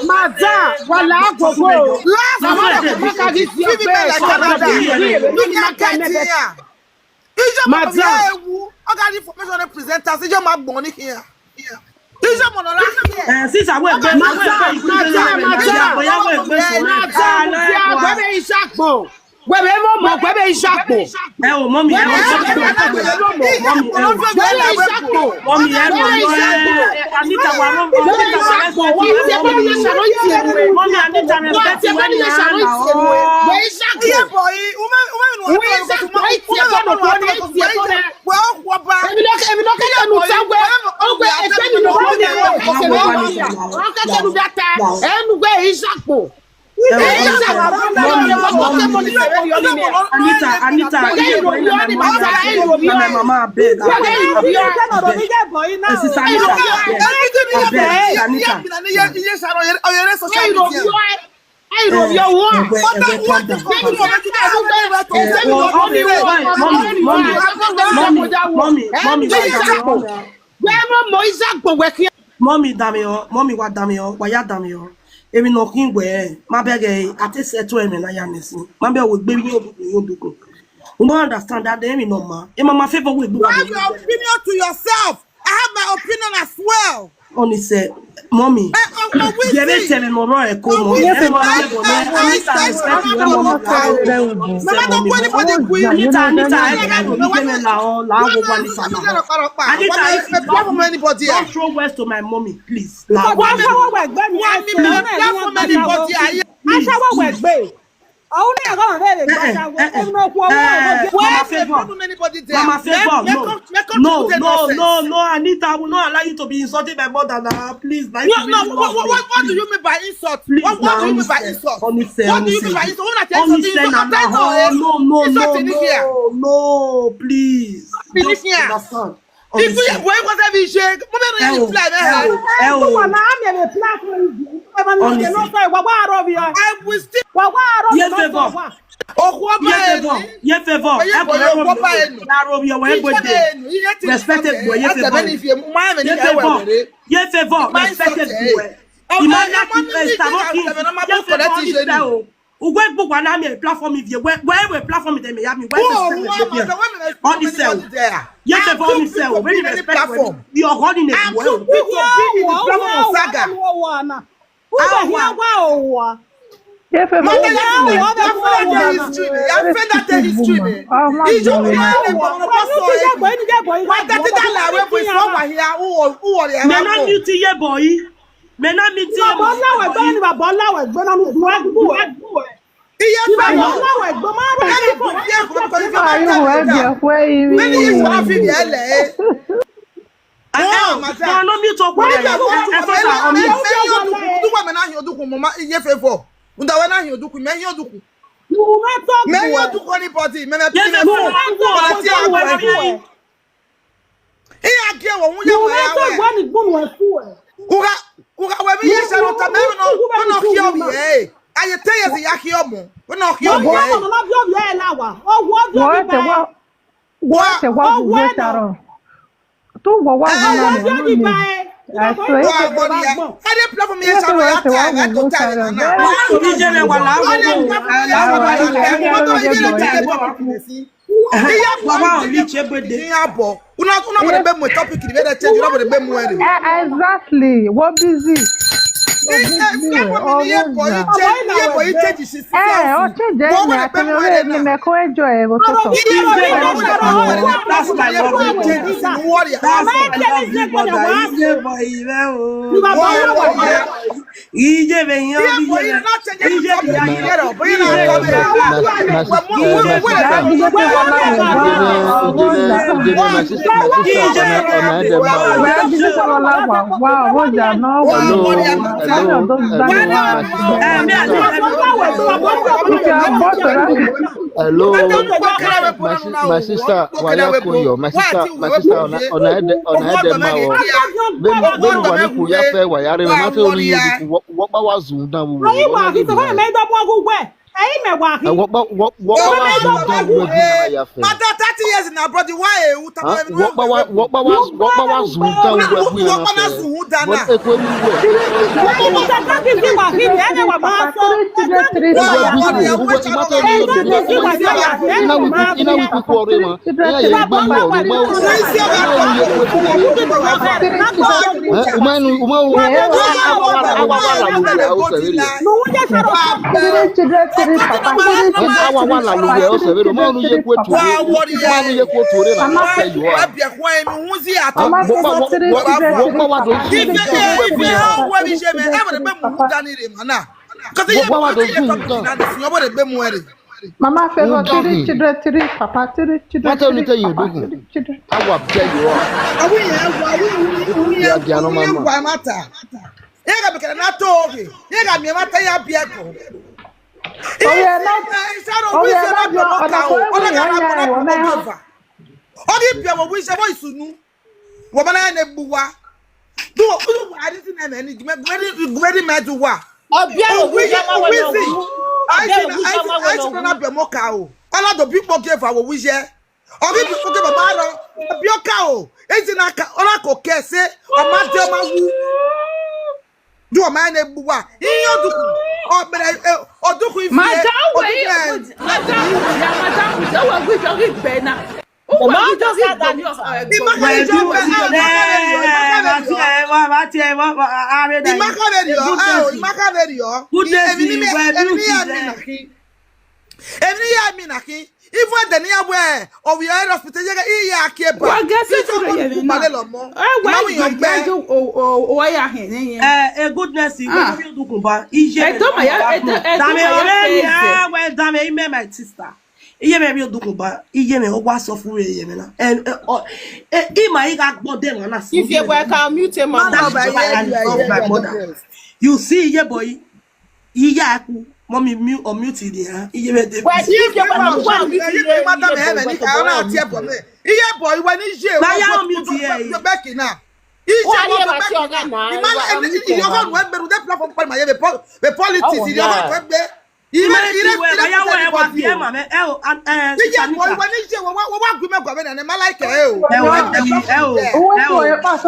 madam, wala gogo. Last month, Madam. Ijo ma ya ewu. Oga di information presenters. Ijo ma gbon ni here. Ijo mo no la here. Eh, sister, we gbe, we gbe, we gbe, we gbe, we gbe, we gbe, we gbe, Webe mo mo webe isakpo. Ẹ o, mọ́mì, ẹ o, mọ́mì, ẹ o, mọ́mì, ẹ o, Webe isakpo. Mọ́mì, ẹ o, ẹ, ẹ, Anita, wa, mọ́mì, Anita, wa, ẹ sọ fún ẹ, mọ́mì, mọ́mì, Anita, respect you when you are now. Webe isakpo. Webe isakpo. Iti e kono ko ne iti e kono. Èmi ló kẹ́, èmi ló kẹ́ tẹnu tán wẹ́. Ó gbé ẹgbẹ́ mi ló kọ́ mi wẹ́. Ọ̀kẹ́ tẹnu bí ata. Ẹnu gbé isakpo. Anita, Anita, you go in my mama, my mama, abeg, abeg, abeg. Eh, sister Anita, abeg, abeg, Anita. Eh, eh, eh, calm down, calm down. Eh, oh, okay, fine. Mommy, mommy, mommy, mommy, mommy, mommy, wa dami o, mommy, wa dami o, wa ya dami o. Èmi náà kí n wẹ̀ ẹ́, má bẹ́ẹ̀ gẹ̀ ẹ́, àti ṣètò ẹ̀mí náà yà mí sí. Má bẹ́ẹ̀ wò gbé yín òdùkú, yín òdùkú. You don't understand that, èmi náà ma. Ẹ máa ma fẹ́ fọwọ́ ìgbé wa. You have your opinion to yourself. I have my opinion as well. Honestly, mommy. Yẹ̀rẹ̀ tẹ̀lé lọ́rọ̀ ẹ̀ kó mọ̀. Ẹ fẹ́ mọ̀ ẹ bọ̀ ní Anita respect you, ẹ mọ̀ mọ̀ ká ẹ bẹ̀ wò. Mama, don't put anybody queen. Anita, Anita, ẹ bẹ̀ wò ní kẹ́mẹ́ la ọ́, la wò wà ní sàmà. Anita, if you don't anybody here. Don't throw words to my mommy, please. La wò. Wọ́n mi lè platform anybody here. Aṣáwó wẹ̀ gbé. Òun náà kọ́ máa fẹ́ lè gbọ́ aṣáwó. Òun náà kú ọwọ́ ọ̀gbọ́n. Mama Favor. Mama Favor, no. No, no, no, no, Anita, I will not allow you to be insulting my mother now. Please, like, no, no, what, what, what, what do you mean by insult? Please, what, what do you mean by insult? Honestly, what do you mean by insult? What I tell you, insult, insult, no, no, no, no, no, please. Just understand. If you boy was every shake, but then you reply, man. Ẹ o. I will still. Ye Favor. Ye Favor. Ye Favor. Ẹ kò lọ́wọ́ mi. Láàárọ̀ mi ọ̀wọ́ ẹgbẹ́ dé. Respected boy. Ye Favor. Ye Favor. Ye Favor. Respected boy. Imagine if I start working. Ye Favor. Ugwe gbogbo na mi platform if you where where platform dem ya mi where the system dey there. On the cell. Ye Favor on the cell. When you respect when you are running it well. People be in the platform of saga. Uwe hia gwa ụwa. Ye Favor. Mother, you have that history. You have that history. Ijo mwana ni mwana kwa so. Mata ti dala we bu so wa hia uwo uwo ya. Me na mute ye boy. Me na mute ye boy. Baba ńlá wẹ̀ gbé ni baba ńlá wẹ̀ gbé náà nù dùn ẹ̀ gbù ẹ̀. Iye Baba fẹ́. Ńlá wẹ̀ gbé máa rẹ̀ ní kò Iye fẹ́ kò fi ma tẹ. Many years for Africa ẹlẹ. Ẹ ẹ no mute up. Ẹ fẹ́ sa on mute. Many odukun. Duwa me na hin odukun mo ma iye fẹ́ fọ. Nda we na hin odukun me hin odukun. You will not talk Me hin well. Odukun anybody. Me me Ye Favor. Iye ake wo hu ye You wo will not ya talk we. when it's good one fool. Uga uga we mi ye sharo ta me no no no ki o mi e. Aye te ye ya ki o mo. We no ki o mi Ọwọ́ e. ọmọ náà bí ọ̀bí ẹ̀ là wà. Ọwọ́ ọdún Wọ́n ọdún tẹ wá bẹ́ẹ̀. wọ́n tẹ wá Ọwọ́ gbogbo ẹ̀ ṣàrọ̀. Tó wọ́n wá Ọwọ́ gbọ́n ọdún náà ọdún nínú bẹ́ẹ̀. Wa gbọ́ ni ya. Ade platform ye sharo ya ta ya to ta na. Omi jẹ́ lẹ́wà láàárọ̀. Ade platform ye sharo ya ta ya to ta na. Iye Bàbá ò ní ṣe gbèdé. Iye abo. Una una wo de be mo topic ni be de change. Una wo de be mo ere. Eh, exactly. Wọ́n busy. Iye boy change. Iye boy change. Eh, ọ change ẹ̀ ní akẹ́lẹ́ orí ẹni mẹ́kọ́ ẹjọ́ ẹ̀ wọ́n tó sọ. That's my love. That's my love, big brother. Ije boy, ire o. Ije be yan, ije be. Ije be yan. Wọ́n á bí sísọ wọn láwà wá ọ̀rọ̀ ìjà náà wà. Hello, hello, hello, my sister. If you are bored to that Hello, my, si- my sister, Waya Koyo, my sister, my sister, ona ona ede ona ede ma o. Be be wa ni ku ya fe wa ya re ma te o ni yodu ku wo pa wa zun dan wo. Anyị gwa gị sọ fọrọ mee dọgbu ọgwụ ugwe. Anyị megwa gị. Wo pa wo wo pa wa zun dan wo bi na ya fe. Mata thirty Yes, na brother, why you tell me? Wokpawa zunga uwe buya na se. Wokpawa zunga na. Ina wiku kwore ma. Ina ya igbe mu ori ma. Uma nu uma u. Awa wa la lu ya o se vele. Awa wa la lu ya o se vele. Uma nu ye kwe tu. Uma nu ye kwe tu re na. Wokpawa do. Wokpawa do. Mama Favor, three children, three papa, three children. What are you telling you? Awa bẹ yọ. Awi yẹn wa awi wi wi yẹn wi yẹn wa mata. Yẹn ka bẹkẹ na to oge. Yẹn ka mi mata ya bi ẹkọ. Oye na. Isaro wi se na bi ọmọ ka o. Ọlọ́dà na bọ̀dọ̀ bọ̀dọ̀ bọ̀dọ̀ va. Ọdí bi ẹwọ wi se wọ́n ìsúnú. Wọ́n bá náà yẹn bu wa. Dúró dúró wà á di sí náà mẹ́ni gùmẹ́dì mẹ́tù wa. Ọbí àwọn òwe yẹn máa wẹ̀ lọ́wọ́. Àìsàn náà bẹ̀ mọ́ ká o. Ọlọ́dọ̀ bí pọ̀ gé fà wọ́n wíṣẹ́. Ọbí bí pọ̀ gé bàbá rọ. Ọbí ọkà o. Èyí náà ká ọlá kò kẹ́ ṣe. Ọmọ adé ọmọ wú. Dúró máa ń bu wa. Iye ọdúnkù. Ọbẹ̀rẹ̀ ọdúnkù ìfẹ́. Madam wẹ̀ yìí. Madam wẹ̀ yìí. Madam wẹ̀ yìí. Ọwọ́ gbígbẹ́ orí ìgbẹ́ náà. Even the near where or we are hospital, you are here. Wagasi kure ye na. Male lo mo. Eh, why you get o o o ya he ne ye. Eh, a goodness you go do kumba. Ije. E to ma ya, e to ma ya. Dame ore mi, ah, well, dame ime my sister. Iye me bi odukun ba, iye me o wa sọ fún iye me na. And eh, oh, eh, ima iga gbode wọn na si. If you were can mute him, man. That's why I love my mother. You see, iye boy, iye aku, mommy mute or mute the ha. Iye me de. Well, if you were can mute him, madam, eh, me ni ka na tie bo me. Iye boy, when iye, na ya mute ye. Back na. Iye wa back na. Imagine, you don't want to be the platform for my, the politics, you don't want to be. Ime ti we ba ya we wa bi e ma me e o an eh. Iye boy, wa ni je wa wa gbe me gwa me na ne ma like e o. E o e o e o.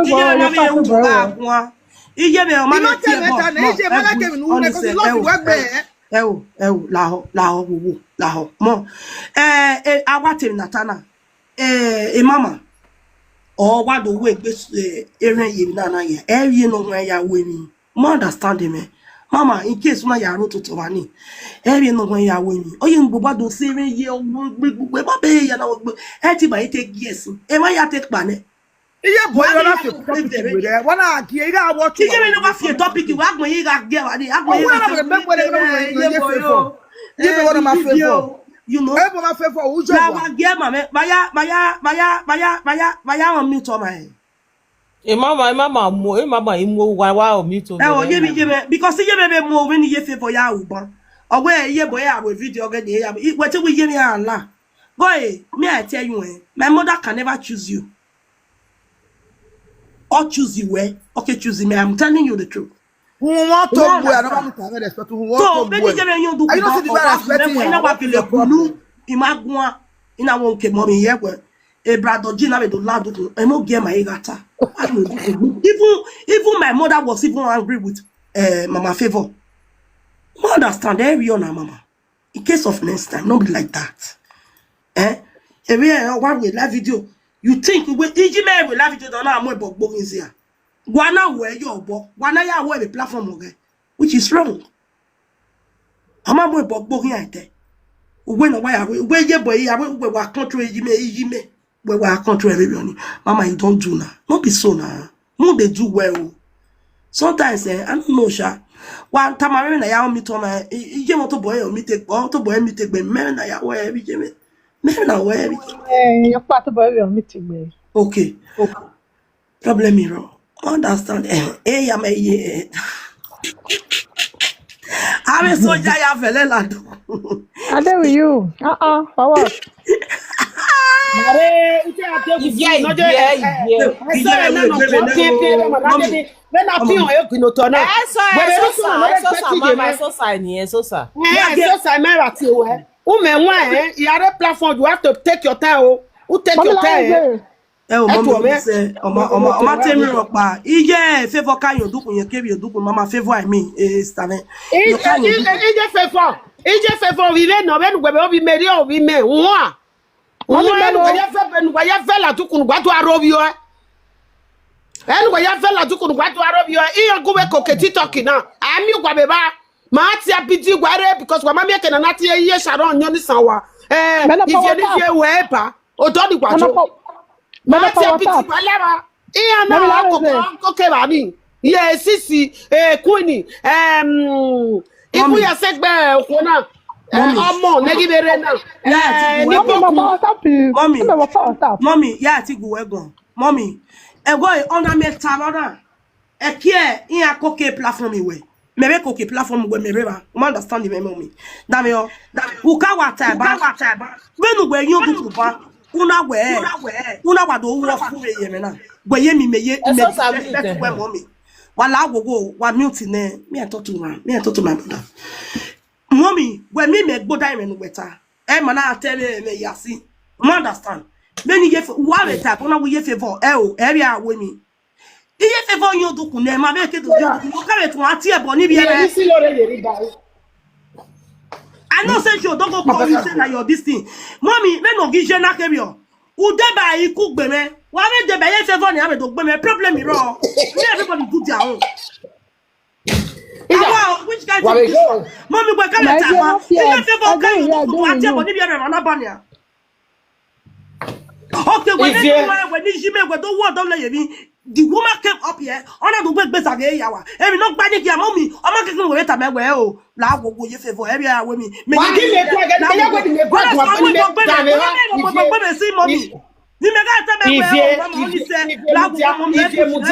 Iye me ma me e u ba kwa. Iye me o ma me ti e bo. Iye ma like e mi nu ne ko lo fi we gbe. E o e o la ho la ho wo wo la ho mo. Eh eh awa te na tana. Eh eh mama. O wa do we gbe eh eren ye na na ye. E ye no we ya we mi. Mo understand me. Mama, in case una ya roto to wani. Every no when ya we mi. Oye ngbo ba do se re ye o gbe gbe ba be ya na o gbe. E ti ba e take yes. E ma ya take pa ne. Iye boy, you don't have to put it there. Wanna ki e ga watch. Iye me no ba fi topic wa gbon yi ga ge wa ni. Agbo yi ga be gbe gbe ye fe fo. Iye me wanna ma fe fo. You know. E bo ma fe fo ujo. Na wa ge ma me. Maya maya maya maya maya maya on mute on my. Imama, imama mo, imama imo wa wa o mi to. Eh, o ye mi ye me because ye me be mo we ni ye fe for ya uban. Owe ye boy ya we video oge ni ya. Wetin we ye me ala. Boy, me I tell you eh, my mother can never choose you. Or choose you eh. Okay, choose me. I'm telling you the truth. Who want to boy? I don't want to respect. Who want to boy? So, baby, you don't do. I don't see the way I respect you. Ina wa kile kunu. Imagwa. Ina won ke mommy ye we. E brother Gina we do la do. E mo ge ma igata. Even even my mother was even angry with uh, Mama Favor. You understand? Every on mama. In case of next time, not be like that. Eh? Every one way live video. You think we iji me we live video don't know mo bo gbo here. Wana we yo bo. Wana ya we the platform okay. Which is wrong. Ama mo bo gbo here te. We no why we we ye boy ya we we wa control iji me iji me. We wa control everybody. Mama, you don't do now. Not be so now. Mo dey do well. Sometimes eh, I don't know sha. One time I remember ya mi to na ije mo to boy mi take bo to boy mi take be me na ya we every day me. Me na we every. Eh, your part boy mi take be. Okay. Okay. Problem iro. Understand eh eh ya me ye. Ame soja ya fele la do. I dey with you. Uh uh. For what? Mare ite ate ku si no je. When I feel you can not turn up. Sosa, sosa, mama, sosa ni, sosa. Eh, sosa, mara ti we. Ume nwa eh, yare platform you have to take your time o. Who take your time? Ẹ o, mọ mi sẹ, ọmọ ọmọ ọmọ tẹmi rọpa. Iye favor ka yodukun yẹn kebi yodukun mama favor I mean eh staven. Ije ije favor, ije favor vive no ben gwe obi meri obi me nwa. Nwa enu gwe ya fe ben gwe ya fe la tukun gwa tu arobi o. Enu gwe ya fe la tukun gwa tu arobi o. Iye gwe ko ke TikTok na. Ami gwa beba. Ma ti abidi gwa re because gwa mami ke na na ti ye Sharon nyoni sanwa. Eh, iye ni ye we ba. Odoni gwajo. Mama ti apiti balaba. Iya na ko ko ke bani. Ye sisi eh queen em ibu ya segbe ko na. Ọmọ negi bere na. Eh ni poku. Mommy. Mommy, ya ti gu egon. Mommy. Ego e ona me tabana. Ekie iya ko ke platform iwe. Mebe ko ke platform we mebe ba. Uma understand me mommy. Dame yo. Uka wata ba. Uka wata ba. Benu we yo du ba. Una we. Una wa do wo fu be ye me na. We ye mi me ye me. Be tu we mommy. Wala wo go wa mute ne. Me I talk to my. Me I talk to my brother. Mommy, we mi me gbo dai me nu weta. E mana tell me me yasi. Uma understand. Many ye wa weta. Una we ye favor. E o. E bi a we mi. Iye favor yo do kune ma be ke do yo do kune ka be tun ati ebo ni bi ebe. Isi lo re ye ri ba. I know say you don't go call you say na your this thing. Mommy, me no gi je na ke bi o. U de ba iku gbe me. Wa me de ba ye favor ni a be do gbe me. Problem iro. Me everybody do their own. Awa which kind of this? Mommy, we ka me ta ba. Iye favor ka yo do kune ati ebo ni bi ebe ma na ba ni a. Okay, when you were when you me when the war don't let you the woman came up here. Ona do gbe gbe sage yawa. Emi no gba ni ki amo mi. O ma keke we ta me we o. La wo wo ye favor. Emi a we mi. Me wa ki me ko ga me ya we me gwa gwa me me da me wa. Me si mommy. Ni me ga ta me we o. Mama ni se la wo mommy.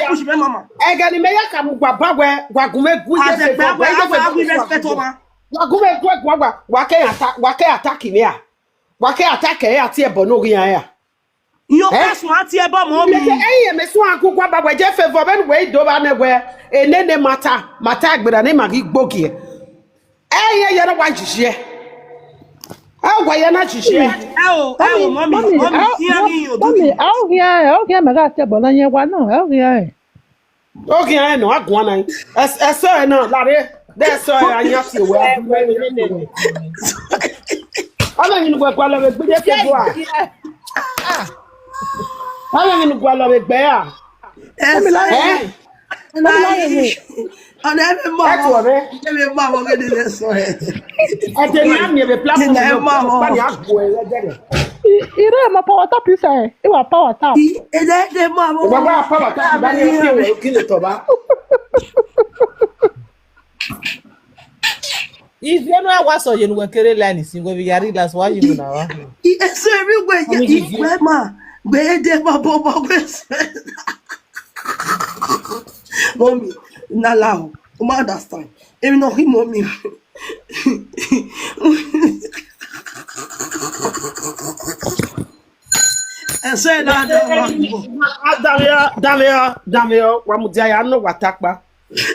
Push me mama. E ga ni me ya ka mu gwa ba we gwa gu me gu ye favor. We respect o ma. Gwa gu me gwa gwa wa ke attack wa ke attack me a. Wa ke attack e ati ebo no gi ya. Yo ka sun ati ebo mo mi. Eye me sun akukwa ba gwe je favor ben we do ba ne gwe. Enene mata mata agbera ne magi gbogie. Eye ye na wa jije. Agwa ye na jije. E o, e o mommy, mommy, iya mi yo do. Mommy, au ya, au ya me ga ati ebo na ye wa no, au ya. Oge anyị nọ agụọ na anyị. Eso ya nọ larị. Eso ya anya si ewe. Ọlọ yìí nìgbà gbà lọ bẹ gbẹdẹ fẹ bọ a. Ọlọ yìí nìgbà lọ bẹ gbẹ a. Eso ya. Ọ̀nà ẹ̀mí mọ̀. Ẹ̀tù ọ̀rẹ́. Ẹ̀mí mọ̀ àwọn ọ̀gẹ́dẹ̀ lẹ́sọ̀ ẹ̀. Ẹ̀tẹ̀ ni àmì ẹ̀mí platform. Ẹ̀mí mọ̀ àwọn. Bá ní àgbo ẹ̀rẹ́ jẹ́rẹ̀. Ire ma power tap you say. Iwa power tap. Ede de ma mo. Baba power tap ba ni o se we o kile to ba. If you know what so you know kere line is go be yari last why you na wa. Ese mi gbe je igwe ma. Gbe de ma bo bo gbe. Mommy, na lao. O ma understand. Emi no hi mommy. Ese na da wa. Damio, damio, damio, wa mu dia ya no watakpa.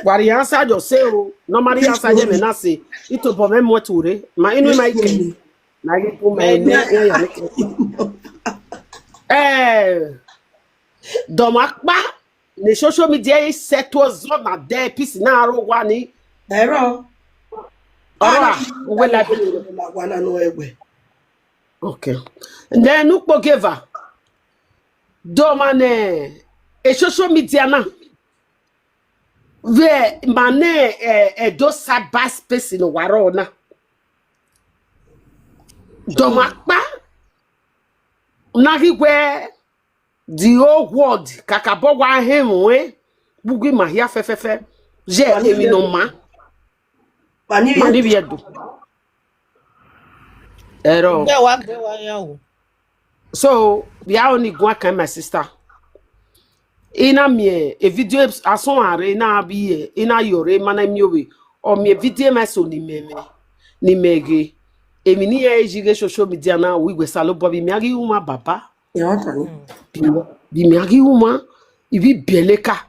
Wari answer just say o. Normally answer je me na say. Ito bo me mo ture. Ma inu ma ike. Na ike me ne ya ya me. Eh. Domakpa. Ni social media is set to zona de peace na aro wa ni. Ero. Ora, we la bi. La wa na no egbe. Okay. Then ukpo geva. Do mane e social media na. We mane e e do cyber space no waro na. Domakpa. Na gigwe. The whole world kakabo wa he we bugi ma hia fefefe. Je emi no ma. Mani bi edu. Ero. Nde wa nde wa ya o. So we are only go can my sister. Ina mi e video ason are ina bi e ina yore mana mi owe. O mi e video ma so ni meme. Ni mege. Emi ni e jige social media na wi gwe salo bobi mi agi uma baba. Bi mi agi uma ibi beleka.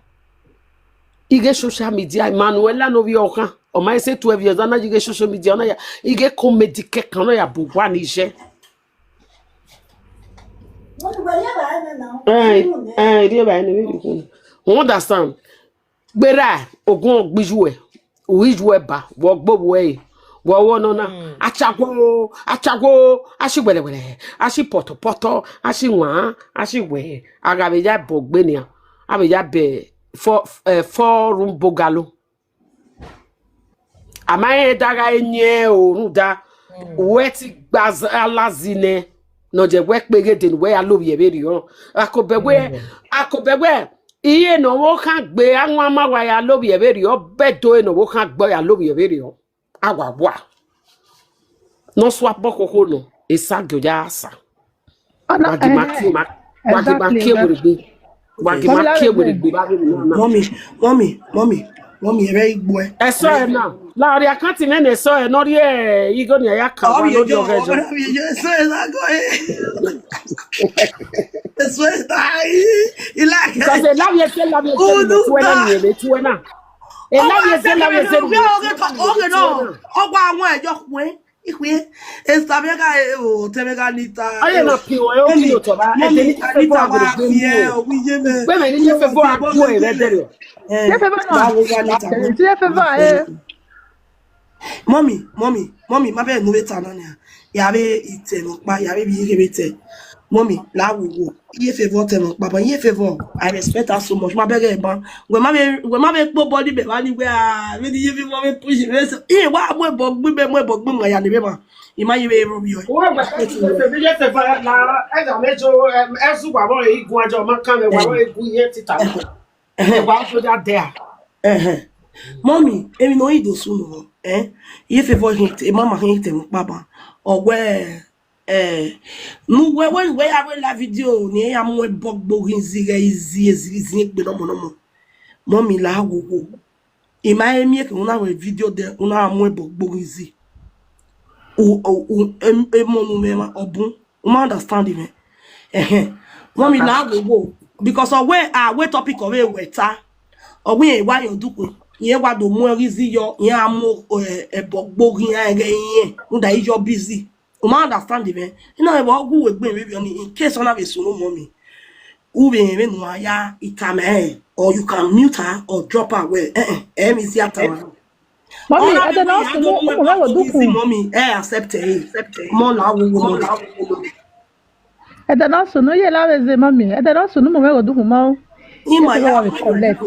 Ige social media Emmanuela no bi okan. O ma ese twelve years ana ige social media na ya ige comedy ke kan na ya bu wa ni je. Eh, eh, dear, by any way, you understand? Gbera, ogun ogbijue, uijue ba, wo gbo we, wo wo no na, achago, achago, ashi wele wele, ashi poto poto, ashi wa, ashi we, agabe ya bogbe ni, abe ya be four, eh, four room bungalow. Ama e daga enye o, nu da, we ti gbaza lazine, no je we pegede, we ya lo ye beri o. Akobe we, akobe we, iye no wo kan gbe, awon ama wa ya lo ye beri o, bedo e no wo kan gbo ya lo ye beri o. Awa wa. No swa boko ko no, esa gyo ya sa. Wagi ma ki ma, wagi ma ki were gbe. Wagi ma ki were gbe, ba be mi na. Mommy, mommy, mommy, mommy, ere igbo e. Eso e na. La ori akanti ne ne eso e, no ri e, igo ni aya ka wa, no ri o vejo. Eso e na go e. Eso e na e. Ila ke. Because e la ye se, la ye se, tu e na ni e, tu e na. E la ye se, la ye se, oge no. Ogwa awon ejo kun e. Ikwe, Esther Mega, eh, oh, Temega Nita. Aye na pi o, eh, o ki o to ba, eh, Teni Anita wa fi e, o wi ye me. Pe me ni ye fe bo a ku e re de re. Eh, ye fe bo na. Ye fe bo, eh. Mommy, mommy, mommy, ma be no be ta na ni a. Ya be ite no pa, ya be bi ye be te. Mommy, la wo wo. Iye favor tell me, Baba, iye favor. I respect her so much. Ma beg her, ban. When ma be, when ma be poor body, be money where, when iye favor be push me. So, iye wa mo bo gbe be, mo bo gbe mo ya ni be ma. Ima iye be ro bi o. Wo gba se ti se bi ye se fa na, e ja me jo, em, e su gba mo e gun ajo ma kan me wa mo e gun ye ti ta. E wa so ja there. Eh. Mommy, emi no ido su no. Eh? Iye favor hin te, mama hin te mo baba. Ogwe Eh, nu we we we ya we la video ni ya mu e bo gbo rin zi re izi ezi ezi pe no mo no mo. Mo mi la wo wo. Ima e mi e ke una we video de una mu e bo gbo rin zi. U u u em e mo nu me ma obun. U ma understand me. Eh eh. Mo mi la wo wo because of where ah we topic of e we ta. Ogun yen wa yo duko. Yen wa do mu e rin zi yo, yen a mu eh, e bo gbo rin a re yen. Nu da ijo busy. U ma understand me? You know, about who we bring maybe in case one of his no mommy. Who be even no ya itame or you can mute her or drop her away. Eh eh. Eh, mi si atawa. Mommy, I don't know. Mommy, eh, accept it. Accept it. Mo la wo wo. I don't know. So no ye la we ze mommy. I don't know. So no mo me go do mo. Ima ya we collect.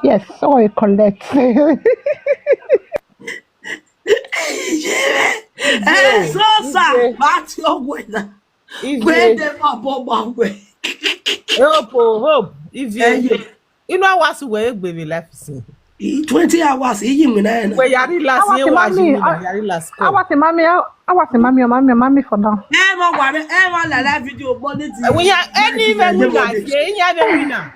Yes, so we collect. Eh, so sa, but your way na. Where the baba way. Hope, oh, hope. If you, you know what we gbe be life sin. Twenty hours, he him na. We yari last year was you yari last. Awa ti mami, awa ti mami, mami, mami for now. E mo wa re, e mo la live video mo ni ti. We ya any even we like, yeah, any even we na.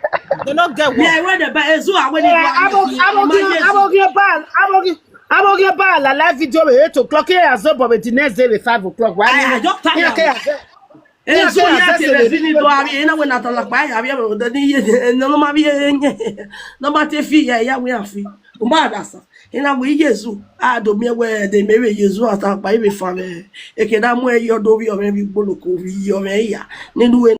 They no get work. Yeah, where the ba ezu awe ni. Abogi, abogi, abogi, abogi. Abogi ba la live video be eight o'clock. Here as well, but the next day be five o'clock. Why? I just tell you. Ezu ya ti be fini do abi ina we na tala pa ya bi o de ni ye no ma bi ye. No ma te fi ya ya we afi. O ma da sa. Ina we Yesu. A do mi we de me we Yesu ata pa ibe fa me. E ke da mu e yo do bi o me bi gbolo ko bi yo me ya. Ninu we